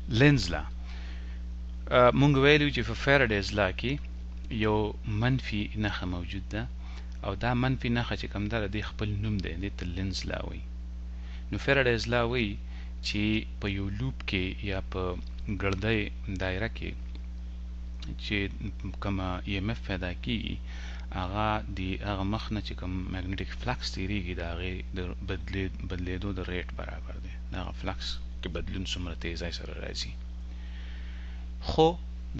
Lenz law، مونږ ویلو چې په Faraday's law کې یو منفي نښه موجود ده، او دا منفي نښه چې کوم ده، د دې خپل نوم دی، دې ته Lenz law وایي. نو Faraday's law وایي چې په یو loop کې یا په ګردۍ دایره کې چې کومه EMF پیدا کیږي، هغه د هغه مخ نه چې کوم magnetic flux تیریږي، د هغې د بدلیدو د rate برابر دی، د هغه flux کې بدلون څومره تیزۍ سره راځي، خو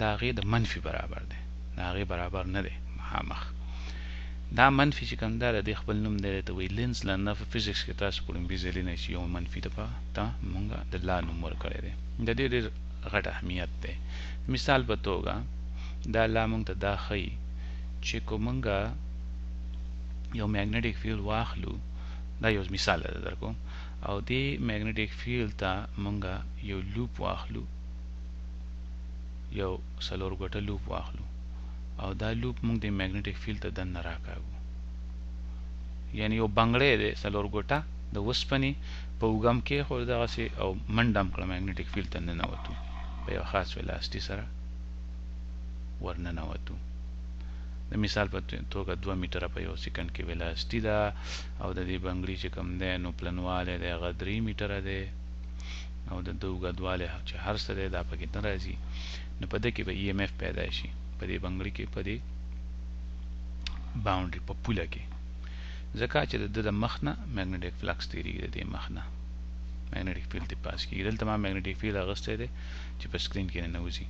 د هغې د منفي برابر دی، د هغې برابر نه دی مخامخ. دا منفي چې کوم ده، د دې خپل نوم دی، ته وایي Lenz law. نه، په فزیکس کې تاسو په لومړي ځلې نه چې یو منفي ته ته مونږ د law نوم ورکړی دی. د دې ډېر غټ اهمیت دی. مثال په توګه، دا law مونږ ته دا ښیي چې که مونږ یو magnetic field واخلو، دا یو مثال ده درکوم، او دې magnetic field ته مونږ یو loop واخلو، یو څلور ګوټه loop واخلو، او دا loop مونږ د magnetic field ته دننه راکاږو، یعنی یو بنګړی دی څلور ګوټه د وسپنې، په اوږه کې خو دغسې او منډه هم کړه، magnetic field ته ننوتو، په یو خاص velocity سره ورننوتو. د مثال په توګه 2 میټره په یو سیکنډ کې velocity ده، او د دې بنګړي چې کوم دی نو پلنوالی دی، هغه 3 میټره دی، او د ده اوږدوالی چې هر څه دی، دا پکې نه راځي. نو په دې کې به EMF پیدا شي، په دې بنګړي کې، په دې boundary، په پوله کې، ځکه چې د ده د مخ نه magnetic flux تیریږي، د دې مخ نه magnetic field ته پاس کیږي. دلته ما magnetic field اغوستی دی چې په screen کې ننوځي.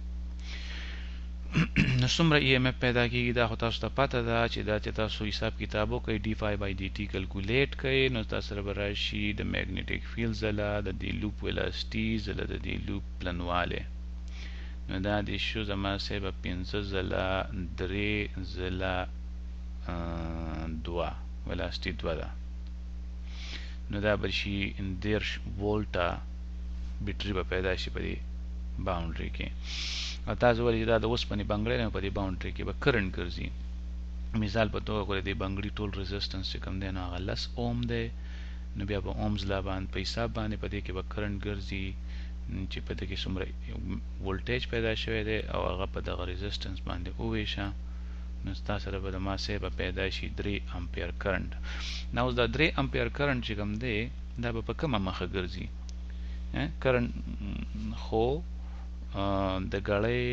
نو څومره EMF پیدا کیږي؟ دا خو تاسو ته پته ده چې دا چې تاسو حساب کتاب وکړئ، d phi by dt calculate کړئ، نو تاسو سره به راشي د magnetic field ځله د دې loop velocity ځله د دې loop پلنوالی. نو دا د شو زما صاحب 5 ځله 3 ځله 2، velocity 2 ده، نو دا به شي 30 وولټه بیټري به پیدا شي په دې boundary کې. او تاسو ولې دا د اوسپنې بنګړی نه، په دې boundary کې به کرنټ ګرځي. مثال په توګه، که د بنګړي ټول resistance چې کوم دی نو هغه 10 اوم دی، نو بیا به Ohm's law باندې په حساب باندې په دې کې به کرنټ ګرځي چې په دې کې څومره voltage پیدا شوی دی، او هغه په دغه resistance باندې وویشه، نو ستا سره به د ما صاحب پیدا شي 3 امپیر کرنټ. نو اوس دا 3 امپیر کرنټ چې کوم دی، دا به په کومه مخه ګرځي؟ کرنټ خو د ګړۍ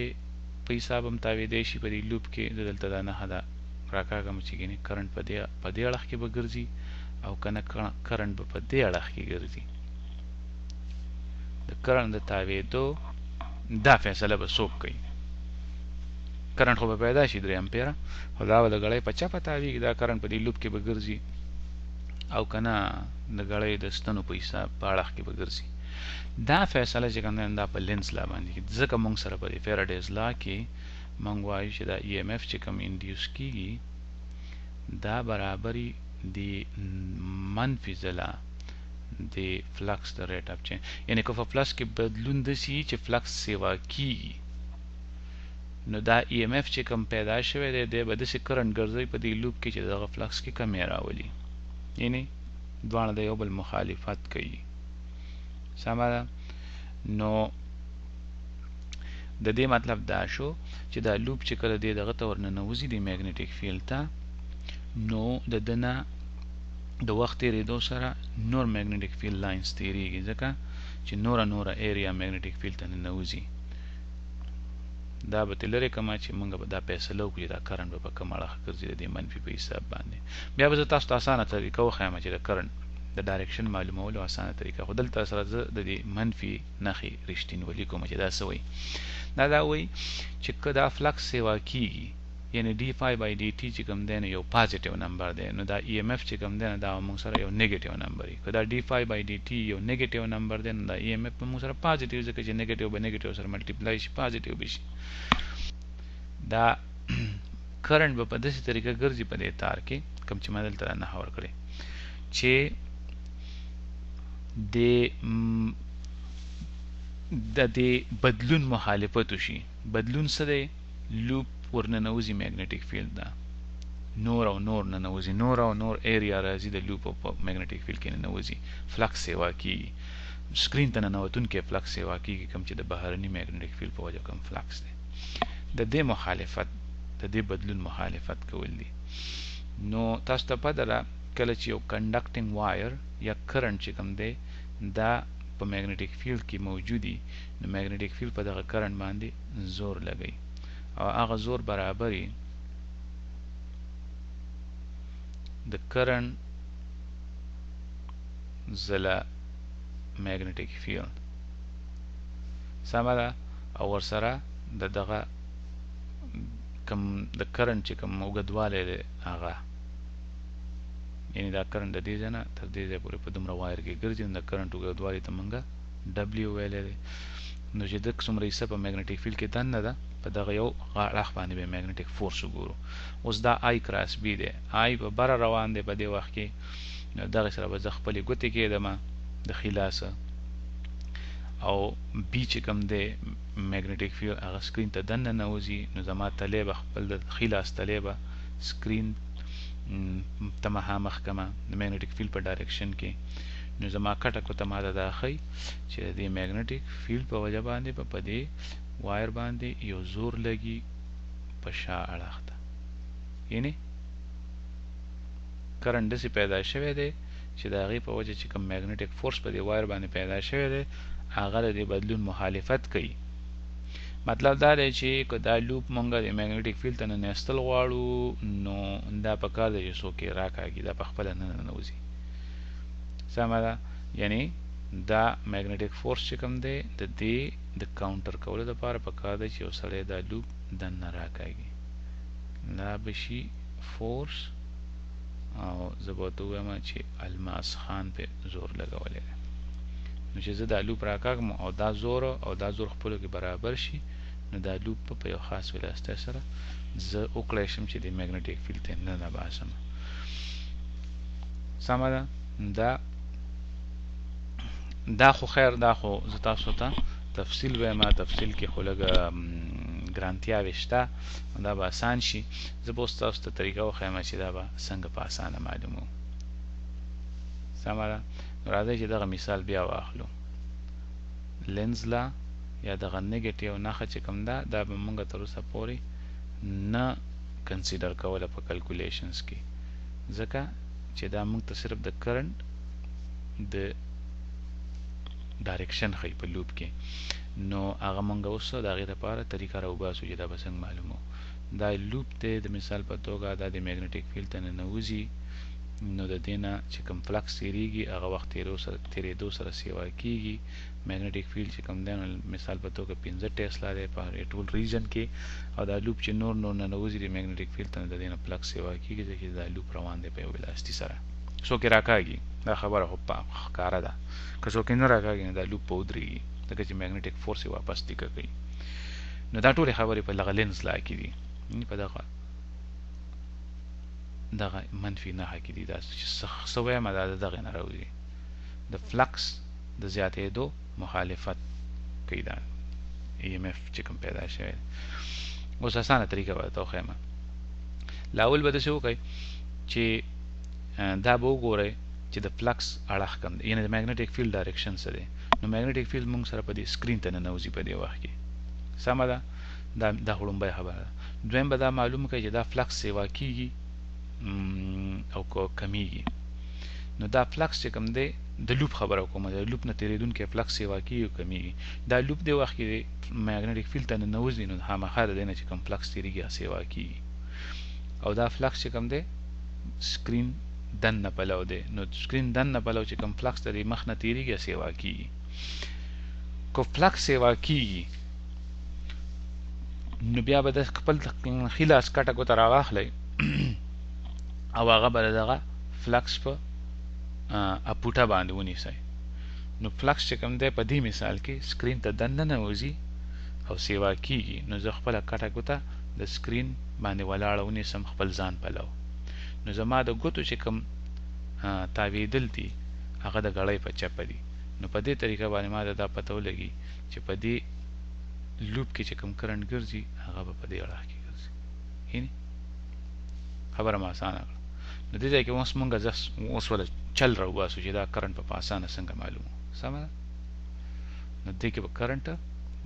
په حساب هم تاویدی شي په دې loop کې. زه دلته دا نښه ده راکاږم چې ګینې کرنټ په دې اړخ کې به ګرځي او کنه کرنټ به په دې اړخ کې ګرځي. د کرنټ د تاویدو دا فیصله به څوک کوي؟ کرنټ خو به پیدا شي 3 امپیره، خو دا به د ګړۍ په چپه تاویږي، دا کرنټ په دې loop کې به ګرځي، او کنه د ګړۍ د ستنو په حساب په اړخ کې به ګرځي؟ دا فیصله چې کوم دا په Lenz law باندې، ځکه مونږ سره په Faraday's law کې مونږ وایو چې دا EMF چې کوم induce کیږي، دا برابري د منفي ځله د flux د rate of change، یعنی که په flux کې بدلون دسی چې flux سیوا کیږي، نو دا EMF چې کوم پیدا شوی دی، دی به داسې کرنټ ګرځوي په دې loop کې چې دغه flux کې کمی راولي، یعنی دواړه د یو بل مخالفت کوي. سمه ده؟ نو د دې مطلب دا شو چې دا loop چې کله دې دغه ته ورننوځي، د magnetic field ته، نو د دنه د وخت تیریدو سره نور magnetic field lines تیریږي، ځکه چې نوره نوره area magnetic field ته ننوځي. دا به ترې لرې کړم چې موږ به دا فیصله وکړو چې دا کرنټ به په کوم اړخ ګرځي. د دې منفي په حساب باندې بیا به زه تاسو ته اسانه طریقه وښایم چې د کرنټ د direction معلومولو اسانه طریقه، خو دلته سره زه د دې منفي نښې رښتینولي کوم چې دا څه وایي. دا دا وایي چې که دا flux سیوا کیږي، یعنی d phi by dt چې کوم دی نو یو positive number دی، نو دا EMF چې کوم دی نو دا موږ سره یو negative number دی. که دا d phi by dt یو negative number دی، نو دا EMF به موږ سره positive، ځکه چې negative به negative سره multiply شي، positive به شي. دا کرنټ به په داسې طریقه ګرځي په دې تار کې، کوم چې ما دلته نښه ورکړې، چې د دې بدلون مخالفت وشي. بدلون څه دی؟ loop ورننوځي magnetic field ده، نور او نور ننوځي، نور او نور area راځي، د loop په magnetic field کې ننوځي، flux سیوا کیږي. سکرین ته ننوتونکی فلکس سیوا کیږي، کوم چې د بهرني میګنیټک فیلډ په وجه کوم فلکس دی، د دې مخالفت، د دې بدلون مخالفت کول دي. نو تاسو ته پته ده، کله چې یو کنډکټینګ وایر یا کرنټ چې کوم دی دا په میګنیټک فیلډ کې موجودي، نو میګنیټک فیلډ په دغه کرنټ باندې زور لګوي او هغه زور برابري د کرنټ ځله میګنیټک فیلډ، سمه ده؟ او ورسره د دغه کوم د کرنټ چې کوم اوږدوالی دی هغه، یعنی دا کرنټ د دې ځای نه تر دې ځای پورې په دومره وایر کې ګرځي، نو د کرنټ اوږدوالي ته مونږ ډبلیو ویلی دی. نو چې د څومره حصه په میګنیټک فیلډ کې دننه ده، په دغه یو اړخ باندې به میګنیټک فورس وګورو. اوس دا آی کراس بی دی، آی په بره روان دی په دې وخت کې، نو دغه سره به زه خپلې ګوتې کېدم د ښي لاسه، او بی چې کوم دی میګنیټک فیلډ هغه سکرین ته دننه ننوځي، نو زما تلی به خپل د ښي لاس تلی به سکرین ته مخامخ کمه د میګنیټک فیلډ په ډایرکشن کې. نو زما کټه کوته ماته دا ښیي چې د دې میګنیټک فیلډ په وجه باندې به په دې وایر باندې یو زور لګي په شا اړخ ته، یعنی کرنټ داسې پیدا شوی دی چې د هغې په وجه چې کوم میګنیټک فورس په دې وایر باندې پیدا شوی دی هغه د دې بدلون مخالفت کوي. مطلب دا دی چې که دا لوپ مونږ د میګنیټک فیلډ ته ننویستل غواړو، نو دا په کار دی چې څوک یې راکاږي، دا په خپله نه ننوځي، سمه ده؟ یعنی دا میګنیټک فورس چې کوم دی د دې د کاونټر کولو لپاره په کار دی چې یو سړی دا لوپ دننه راکاږي، دا به شي فورس. او زه به ورته ووایم چې الماس خان پې زور لګولی دی. نو چې زه دا لوپ راکاږم او دا زور او دا زور خپلو کې برابر شي، نو دا لوپ په یو خاص ولاسته سره زه وکړای شم چې د میګنیټک فیلډ ته ننه باسم، سمه ده؟ دا خو خیر، دا خو زه تاسو ته تفصیل وایم، تفصیل کې خو لږ ګرانتیاوې شته، دا به اسان شي. زه به اوس تاسو ته طریقه وښیم چې دا به څنګه په اسانه معلومو، سمه ده؟ نو راځئ چې دغه مثال بیا واخلو. لینز لا یا دغه نیګیټیو نښه چې کوم ده، دا به مونږ تر اوسه پورې نه کنسیډر کوله په کلکولیشنز کې، ځکه چې دا مونږ ته صرف د کرنټ د ډایرکشن ښیي په لوپ کې. نو هغه مونږ اوس د هغې دپاره طریقه راوباسو چې دا به څنګه معلومو. دا لوپ دی د مثال په توګه، دا د میګنیټک فیلډ ته ننوځي، نو د دې نه چې کوم فلکس تېرېږي هغه وخت تېرېدو سره سیوا کیږي. میګنیټک فیلډ چې کوم دی نو مثال په توګه 5 ټیسلا دی په ټول ریجن کې، او دا لوپ چې نور نور ننوځي د میګنیټک فیلډ ته، نو د دې نه فلکس سیوا کیږي، ځکه چې دا لوپ روان دی په یو ولاستی سره. څوک یې راکاږي، دا خبره خو ښکاره ده، که څوک یې نه راکاږي نو دا لوپ به ودرېږي، ځکه چې میګنیټک فورس یې واپس ټیکه کوي. نو دا ټولې خبرې په دغه لینز لا کې دي، په دغه دغه منفي نښه کې دي. دا چې څه وایم دا د دغې نه راوځي، د فلکس د زیاتېدو مخالفت کوي دا ای ایم اف چې کوم پیدا شوی دی. اوس اسانه طریقه به درته وښیم. لا اول به داسې وکړئ چې دا به وګورئ چې د فلکس اړخ کوم دی، یعنی د میګنیټک فیلډ ډایرکشن څه دی. نو میګنیټک فیلډ مونږ سره په دې سکرین ته ننوځي په دې وخت کې، سمه ده؟ دا وړومبۍ خبره ده. دویم به دا معلوم کړئ چې دا فلکس سیوا کیږي او که کمیږي. نو دا فلکس چې کوم دی د لوپ خبره کوم، د لوپ نه تېرېدونکی فلکس سیوا کیږي او کمیږي. دا لوپ دی وخت کې میګنیټک فیلډ ته ننوځي، نو خامخا د دې نه چې کوم فلکس تېرېږي هغه سیوا کیږي، او دا فلکس چې کوم دی سکرین دننه پلو دی، نو سکرین دننه پلو چې کوم فلکس د دې مخ نه تېرېږي سیوا کیږي. که فلکس سیوا کیږي نو بیا به د خپل ښي لاس کټه ګوته راواخلئ او هغه به دغه فلکس په اپوټه باندې ونیسئ. نو فلکس چې کوم دی په دې مثال کې سکرین ته دننه ننوځي او سیوا کیږي، نو زه خپله کټه ګوته د سکرین باندې ولاړه ونیسم خپل ځان پلو، نو زما د ګوتو چې کوم تاوېدل دي هغه د ګړۍ په چپه دي. نو په دې طریقه باندې ما ته دا پته ولګي چې په دې لوپ کې چې کوم کرنټ ګرځي هغه به په دې اړخ کې ګرځي. یعنی خبره ما اسانه کړه. نو دې ځای کې اوس مونږ اوس وله چل راوباسو چې دا کرنټ په اسانه څنګه معلومو، سمه ده؟ نو دې کې به کرنټ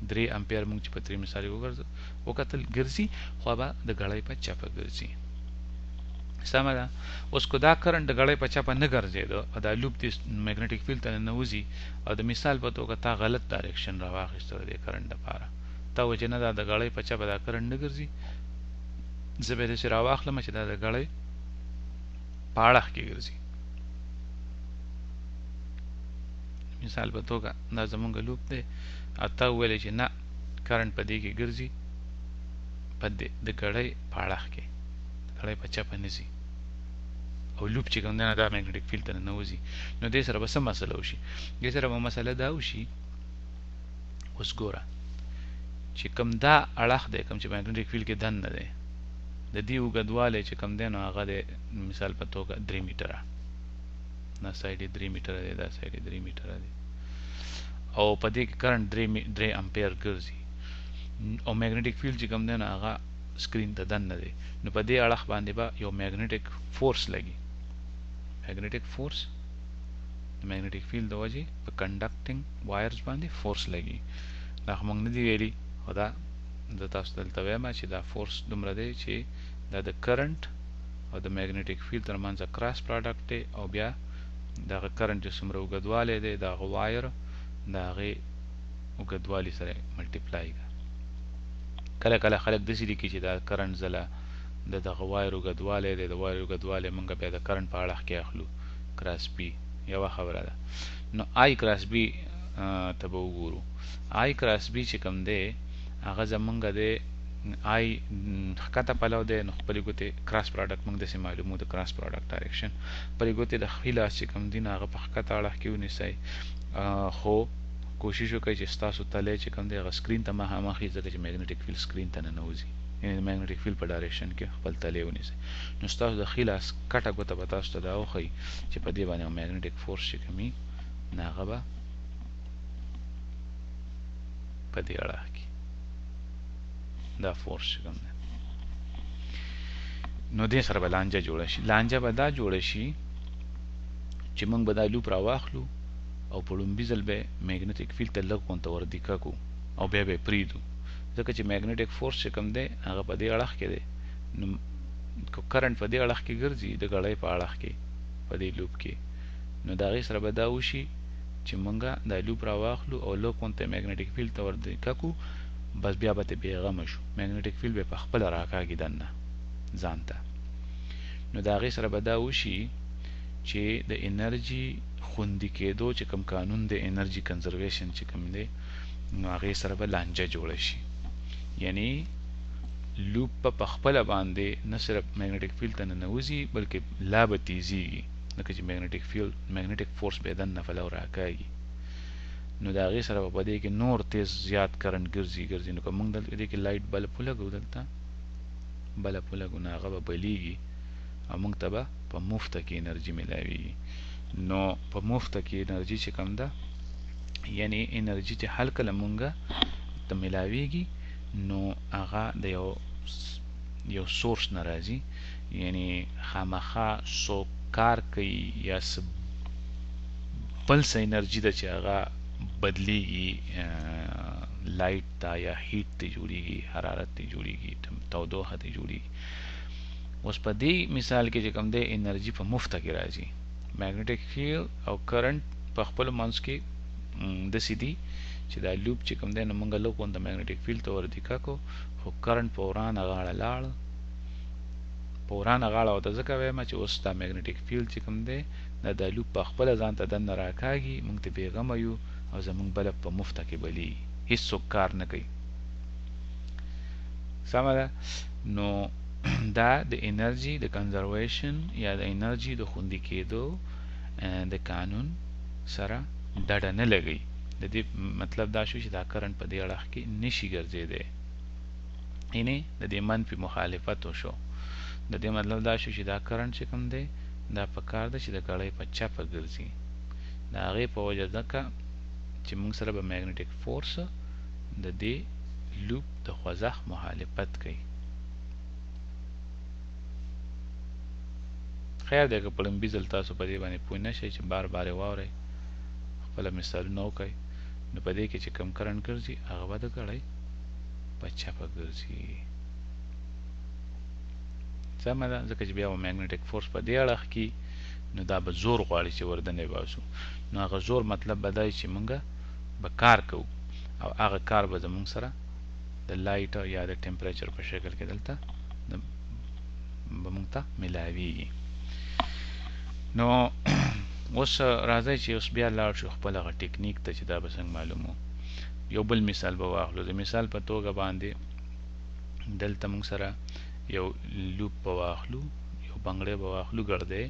3 امپیر مونږ چې په 3 مثال وګرځو وکتل ګرځي، خو به د ګړۍ په چپه ګرځي. سمه ده. اوس که دا کرنټ د ګړۍ په چپه نه ګرځېده او دا لوپ دې میګنیټیک فیلډ ته ننوځي، او د مثال په توګه تا غلط ډایرکشن راواخیسته د دې کرنټ دپاره، تا وایي چې نه دا د ګړۍ په چپه دا کرنټ نه ګرځي، زه به یې داسې راواخلم چې دا د ګړۍ په اړخ کې ګرځي. مثال په توګه دا زمونږ لوپ دی، او تا وویلې چې نه کرنټ په دې کې ګرځي، په دې د ګړۍ په اړخ کې، د ګړۍ په چپه نه ځي، او لوپ چې کوم دی نه دا میګنیټیک فیلډ ته ننوځي. نو دې سره به څه مسله وشي؟ دې سره به مسله دا وشي، اوس ګوره چې کوم دا اړخ دی، کوم چې میګنیټیک فیلډ کې دننه دی، د دې اوږدوالی چې کوم دی نو هغه دی مثال په توګه 3 میټره، دا سایډ یې 3 میټره دی، دا سایډ یې 3 میټره دی، او په دې کې کرنټ 3 امپیر ګرځي، او میګنیټیک فیلډ چې کوم دی نو هغه سکرین ته دننه دی. نو په دې اړخ باندې به یو میګنیټیک فورس لګي، میګنیټیک فورس د میګنیټیک فیلډ د وجې په کنډکټینګ وایرز باندې فورس لګي. دا خو موږ نه دی ویلي، خو دا زه تاسو دلته وایم چې دا فورس دومره دی چې دا د کرنټ او د میګنیټیک فیلډ ترمنځ کراس پروډکټ دی، او بیا دغه کرنټ چې څومره اوږدوالی دی دغه وایر د هغې اوږدوالي سره ملټیپلای ده. کله کله خلک داسې لیکي چې دا کرنټ ځله د دغه وایر اوږدوالی دی، د وایر اوږدوالی موږ بیا د کرنټ په اړخ کې اخلو، کراس بي یوه خبره ده. نو آی کراس بي ته به وګورو. آی کراس بي چې کوم دی هغه زمونږ دی آی ښکته پلو دی، نو خپلې ګوتې کراس پروډکټ موږ داسې معلومو د کراس پروډکټ ډایرکشن، خپلې ګوتې د ښي لاس چې کوم دي نو هغه په ښکته اړخ کې ونیسئ، خو کوشش وکړئ چې ستاسو تلی چې کوم دی هغه سکرین ته مخامخ وي، ځکه چې میګنیټیک فیلډ سکرین ته ننوځي، یعنې د میګنیټیک فیلډ په ډایرکشن کې خپل تلی ونیسئ. نو ستاسو د ښي لاس کټه ګوته به تاسو ته دا وښیي چې په دې باندې میګنیټیک فورس چې کوم وي نو هغه به په دې اړخ کې دا فورس چې کوم دی، نو دې سره به لانجه جوړه شي. لانجه به دا جوړه شي چې موږ به دا لوپ راواخلو او په لومبي ځل به میګنیټیک فیلډ ته لږ غونته وردیکه کو او بیا به یې پرېږدو، ځکه چې میګنیټیک فورس چې کوم دی هغه په دې اړخ کې دی، نو که کرنټ په دې اړخ کې ګرځي د ګړۍ په اړخ کې په دې لوپ کې، نو د هغې سره به دا وشي چې موږ دا لوپ راواخلو او لږ غونته میګنیټیک فیلډ ته وردیکه کو، بس بیا به ترې بېغمه شو، میګنیټیک فیلډ به په خپله راکاږي دننه ځان ته. نو د هغې سره به دا وشي چې د انرژي خوندي کېدو چې کوم قانون دی، انرژي کنزرویشن چې کوم دی، نو هغې سره به لانجه جوړه شي. یعنی لوپ په خپله باندې نه صرف میګنیټیک فیلډ ته ننوځي بلکې لا به تیزیږي، ځکه چې میګنیټیک فیلډ میګنیټیک فورس به یې دننه پلو راکاږي. نو د هغې سره به په دې کې نور تیز زیات کرنټ ګرځي ګرځي. نو که موږ دلته دې کې لایټ بلب ولګو، دلته بلب ولګو، نو هغه به بلیږي او موږ ته به په مفته کې انرژي ملاویږي. نو په مفته کې انرژي چې کوم ده، یعنی انرژي چې هر کله مونږ ته ملاویږي نو هغه د یو سورس نه راځي، یعنی خامخا څوک کار کوي یا څه بل څه انرژي ده چې هغه بدلیږي لایټ ته یا هیټ ته جوړیږي، حرارت ته جوړیږي، تودوخه ته جوړیږي. اوس په دې مثال کې چې کوم دی انرژي په مفته کې راځي، میګنیټیک فیلډ او کرنټ په خپل منځ کې داسې دي چې دا لوپ چې کوم دی نو موږ لږ غونته میګنیټیک فیلډ ته وردیکه کو، خو کرنټ په ورانه غاړه لاړ. په ورانه غاړه ورته ځکه وایم چې اوس دا میګنیټیک فیلډ چې کوم دی دا د لوپ په خپله ځان ته دننه راکاږي، موږ ته بېغمه یو او زموږ بلب په مفته کې بلیږي، هیڅوک کار نه کوي. سمه ده. نو دا د انرژي د کنزرویشن یا د انرژي د خوندي کېدو د قانون سره ډډه نه لګوي. د دې مطلب دا شو چې دا کرنټ په دې اړخ کې نشي ګرځېدی، یعنی د دې منفي مخالفت وشو. د دې مطلب دا شو چې دا کرنټ چې کوم دی دا په کار ده چې د ګړۍ په چپه ګرځي، د هغې په وجه ځکه چې موږ سره به میګنیټیک فورس د دې لوپ د خوځښت مخالفت کوي. خیر دی که په لومبي ځل تاسو په دې باندې پوه نه شئ چې بار بار یې واورئ، خپله مثالونه وکړئ، نو په دې کې چې کوم کرنټ ګرځي هغه به د ګړۍ په چپه ګرځي. سمه ده، ځکه چې بیا به میګنیټک فورس په دې اړخ کې، نو دا به زور غواړي چې وردنې باسو. نو هغه زور مطلب به دا چې مونږ به کار کوو او هغه کار به زمونږ سره د لایټ یا د ټمپریچر په شکل کې دلته به مونږ ته ملاویږي. نو اوس راځئ چې اوس بیا لاړ شو خپل هغه ټکنیک ته چې دا به څنګه معلومو. یو بل مثال به واخلو. د مثال په توګه باندې دلته مونږ سره یو لوپ به واخلو، یو بنګړی به واخلو ګړدی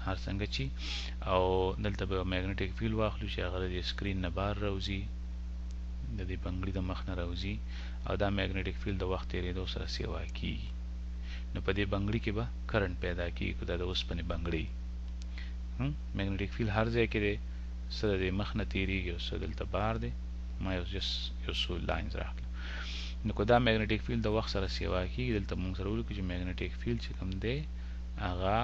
هر څنګه چې، او دلته به یو میګنیټک فیلډ واخلو چې هغه د دې سکرین نه بهر راوځي، د دې بنګړي د مخ نه راوځي، او دا میګنیټک فیلډ د وخت تېرېدو سره سیوا کیږي. نو په دې بنګړي کې به کرنټ پیدا کیږي، که دا د اوسپنې بنګړی. میګنیټک فیلډ هر ځای کې دی، څه د دې مخ نه تېرېږي او څه دلته بار دی. ما یو جس یو څو لاینز راخلم. نو که دا میګنیټک فیلډ د وخت سره سیوا کیږي، دلته مونږ سره ولیکو چې میګنیټک فیلډ چې کوم دی هغه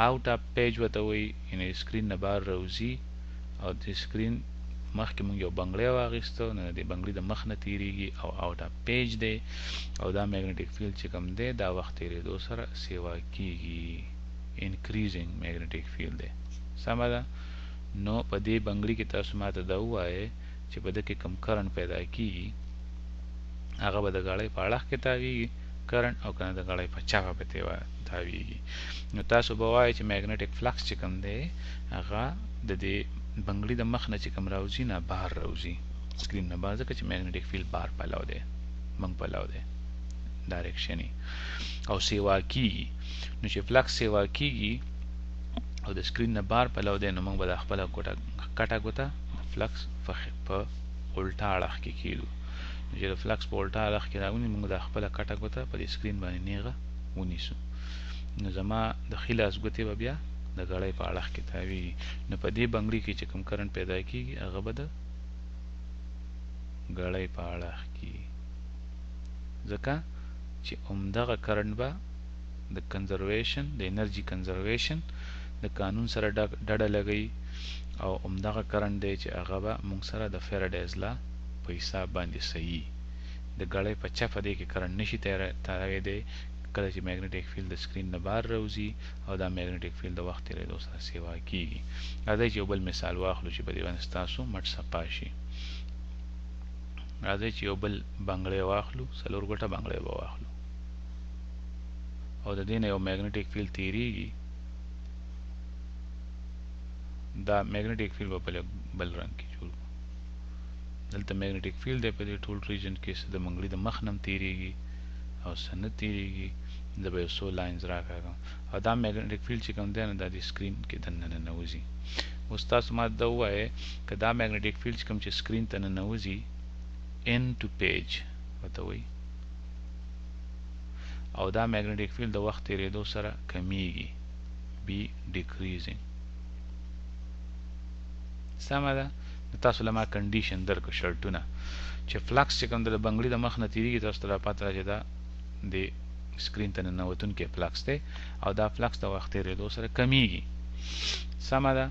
آوټ اف پیج ورته وایي، یعنې سکرین نه بهر راوځي، او د سکرین مخکې مونږ یو بنګړی واخیستو، نو د دې بنګړي د مخ نه تېرېږي او آوټ اف پیج دی، او دا میګنیټک فیلډ چې کوم دی دا وخت تېرېدو سره سیوا کیږي، انکریزینګ میګنیټک فیلډ دی. سمه ده. نو په دې بنګړي کې تاسو ماته دا ووایئ چې په ده کې کوم کرنټ پیدا کیږي هغه به د ګړۍ په اړخ کې تاویږي کرنټ، او کنه د ګړۍ په چپه به تاویږي. نو تاسو به وایئ چې میګنیټک فلکس چې کوم دی هغه د دې بنګړي د مخ نه چې کوم راوځي نه بهر راوځي، سکرین نه بهر، ځکه چې میګنیټک فیلډ بهر پلو دی، موږ پلو دی ډایرکشن او سیوا کیږي. نو چې فلکس سیوا کیږي او د سکرین نه بهر پلو دی، نو موږ به د خپله کټه ګوته د فلکس په الټا اړخ کې کیدو. نو چې د فلکس په الټا اړخ کې راونی، موږ د خپله کټه ګوته په دې سکرین باندې نیغه ونیسو، نو زما د ښي لاس ګوتې به بیا د ګړۍ په اړخ کې تاویږي. نو په دې بنګړي کې چې کوم کرنټ پیدا کیږي هغه به د ګړۍ په اړخ کې، ځکه چې همدغه کرنټ به د کنزرویشن، د انرژي کنزرویشن د قانون سره ډډه لګوي، او همدغه کرنټ دی چې هغه به موږ سره د فیراډیز لا په حساب باندې صحیح د ګړۍ په چپه دی کې کرنټ نشي تاوېدی کله چې میګنیټک فیلډ د سکرین نه بهر راوځي او دا میګنیټک فیلډ د وخت تېرېدو سره سیوا کیږي. راځئ چې یو بل مثال واخلو چې په دې باندې ستاسو مټ صفا شي. راځئ چې یو بل بنګړی واخلو، څلور ګوټه بنګړی به واخلو، او د دې نه یو میګنیټک فیلډ تېرېږي. دا میګنیټک فیلډ به په بل رنګ کې جوړ کړو. دلته میګنیټک فیلډ دی په دې ټول ریجن کې، څه د منګړي د مخ نه هم تېرېږي او څه نه تېرېږي. زه به یو څو لاینز راکاږم، او دا میګنیټک فیلډ چې کوم دی نو دا د سکرین کې دننه ننوځي. اوس تاسو ما ته ووایئ که دا میګنیټک فیلډ چې کوم چې سکرین ته ننوځي ان ټو پیج ورته وایي، او دا میګنیټک فیلډ د وخت تېرېدو سره کمیږي، بی ډیکریزینګ. سمه ده. نو تاسو له ما کنډیشن درکړو شرطونه چې فلکس چې کوم د بنګړي د مخ نه تېرېږي، تاسو ته دا پته ده چې دا د سکرین ته ننوتونکی فلکس دی، او دا فلکس د وخت تېرېدو سره کمیږي. سمه ده.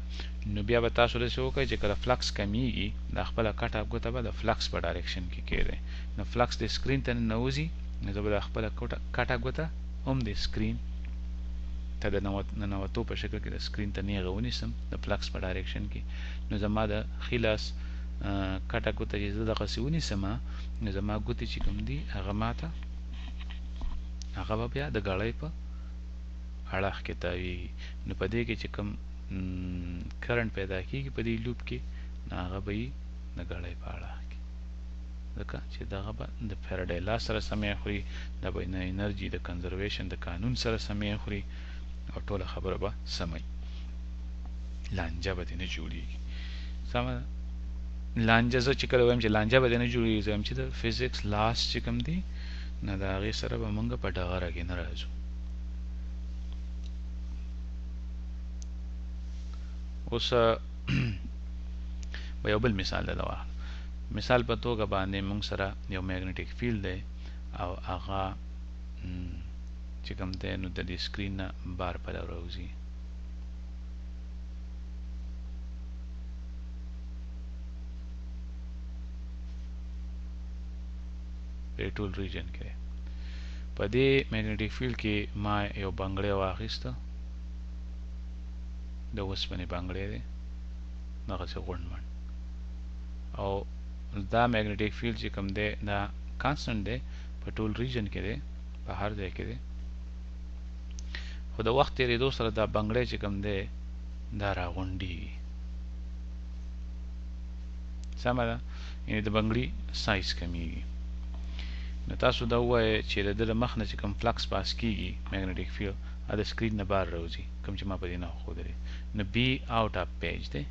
نو بیا به تاسو داسې وکړئ چې کله فلکس کمیږي دا خپله کټه ګوته به د فلکس په ډایرکشن کې کېږدئ. نو فلکس د سکرین ته ننوځي، نو زه به دا خپله کټه ګوته هم د سکرین ته د ننوتو په شکل کې د سکرین ته نیغه ونیسم د فلکس په ډایرکشن کې. نو زما د ښي لاس کټه ګوته چې زه دغسې ونیسم، نو زما ګوتې چې کوم دي هغه ماته هغه به بیا د ګړۍ په اړخ کې تاویږي. نو په دې کې چې کوم کرنټ پیدا کیږي په دې لوپ کې، نو هغه به یې د ګړۍ په اړخ کې، ځکه چې دغه به د فیراډے لا سره سمې خوري، دا به د انرژي د کنزرویشن د قانون سره سمې خوري، او ټوله خبره به سمه وي، لانجه به دې نه جوړیږي. سمه ده. لانجه زه چې کله وایم چې لانجه به دې نه جوړیږي، زه وایم چې د فزکس لاس چې کوم دی نو د هغې سره به موږ په ډغره کې نه راځو. اوس به یو بل مثال درته واخلم. مثال په توګه باندې موږ سره یو میګنیټک فیلډ دی، او هغه چې کوم دی نو د دې سکرین نه بار پلو راوځي. په ټول ریجن کې دی. په دې میګنیټیک فیلډ کې ما یو بنګړی واخیسته، د اوسپنې بنګړی دی، دغسې غونډ منډ، او دا میګنیټیک فیلډ چې کوم دی دا کانسټنټ دی، په ټول ریجن کې دی، په هر ځای کې دی. خو د وخت تېرېدو سره دا بنګړی چې کوم دی دا راغونډېږي، سمه ده، یعنې د بنګړي سایز کمیږي. نو تاسو دا ووایئ چې د ده له مخ نه چې کوم فلکس پاس کیږي میګنیټیک فیلډ د سکرین نه بار راوځي، کوم چې ما په دې نښه ښودلې، نو بی آوټ اف پیج دی،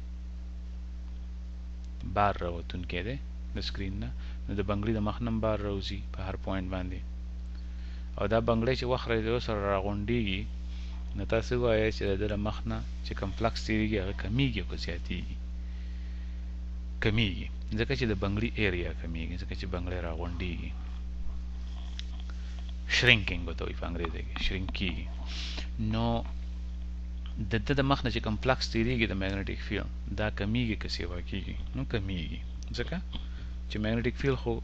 بار راوتونکی دی د سکرین نه، نو د بنګړي د مخ نه بار راوځي په هر پوینټ باندې. او دا بنګړی چې وخت راځي سره راغونډېږي، نو تاسو ووایئ چې د ده له مخ نه چې کوم فلکس تېرېږي هغه کمیږي او که زیاتېږي؟ کمیږي، ځکه چې د بنګړي ایریا کمیږي، ځکه چې بنګړی راغونډېږي، شرینکینګ ورته وایي په انګریزي کې، شرینک کیږي. نو د ده د مخ نه چې کوم فلکس تېرېږي د میګنیټیک فیلډ دا کمیږي که سیوا کیږي؟ نو کمیږي، ځکه چې میګنیټیک فیلډ خو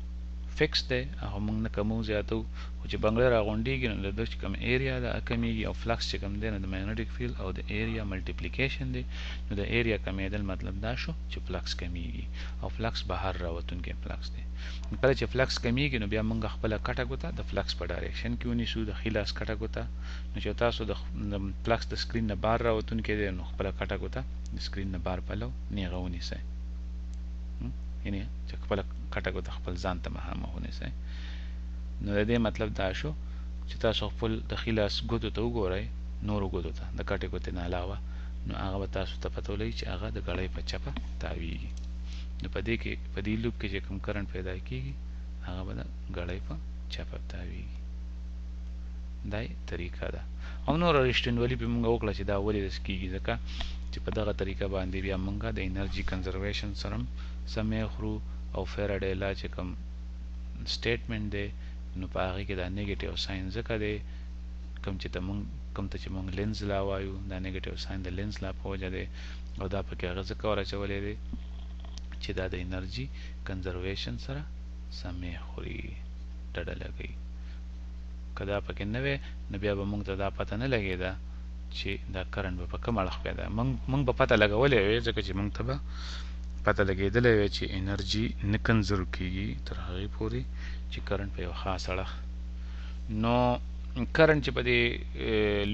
فکس دی، هغه موږ نه کمو زیاتو، خو چې بنګړی راغونډېږي نو د ده چې کوم ایریا ده هغه کمیږي، او فلکس چې کوم دی نو د میګنیټیک فیلډ او د ایریا ملټیپلیکیشن دی، نو د ایریا کمیدل مطلب دا شو چې فلکس کمیږي، او فلکس بهر راوتونکی فلکس دی. کله چې فلکس کمیږي نو بیا موږ خپله کټه ګوته د فلکس په ډایریکشن کې ونیسو، د ښي لاس کټه ګوته. نو چې تاسو د فلکس د سکرین نه بار راوتونکی دی نو خپله کټه ګوته د سکرین نه بار پلو نیغه ونیسئ، یعنې چې خپله کټه ګوته خپل ځان ته مخامخ ونیسئ. نو د دې مطلب دا شو چې تاسو خپل د ښي لاس ګوتو ته وګورئ، نورو ګوتو ته د کټې ګوتې نه علاوه، نو هغه به تاسو ته پته ولګي چې هغه د ګړۍ په چپه تاویږي. نو په دې کې، په دې لوپ کې چې کوم کرنټ پیدا کیږي هغه به د ګړۍ په چپه تاویږي. دا یې طریقه ده. او نوره رښتینولي پرې مونږ وکړه چې دا ولې داسې کیږي، ځکه چې په دغه طریقه باندې بیا مونږ د انرژي کنزرویشن سره هم سمې خورو، او فیراډے لا چې کوم سټیټمنټ دی نو په هغې کې دا نیګیټیو ساین ځکه دی کوم چې ته مونږ کوم ته چې مونږ لینز لا وایو، دا نیګیټیو ساین د لینز لا په وجه دی، او دا پکې هغه ځکه ور اچولی دی چې دا د انرژي کنزرویشن سره سمې خوري، ډډه لګوي. که دا پکې نه وی نو بیا به مونږ ته دا پته نه لګېده چې دا کرنټ به په کوم اړخ پیدا، مونږ به پته لګولې وی، ځکه چې مونږ ته به پته لګېدلې وی چې انرژي نه کنزرو کیږي تر هغې پورې چې کرنټ په یو خاص اړخ. نو کرنټ چې په دې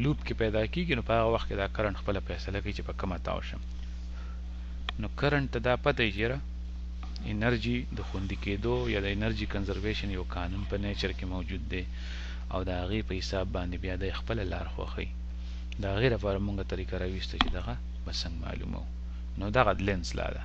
لوپ کې پیدا کیږي نو په هغه وخت کې دا کرنټ خپله فیصله کوي چې په کومه تاو شم. نو کرنټ ته دا پته وي چې انرژي د خوندي کېدو یا د انرژي کنزرویشن یو قانون په نیچر کې موجود دی، او د هغې په حساب باندې بیا دی خپله لار خوښوي. د هغې لپاره مونږ طریقه راویسته چې دغه به څنګه معلوموو. نو دغه لینز لا ده.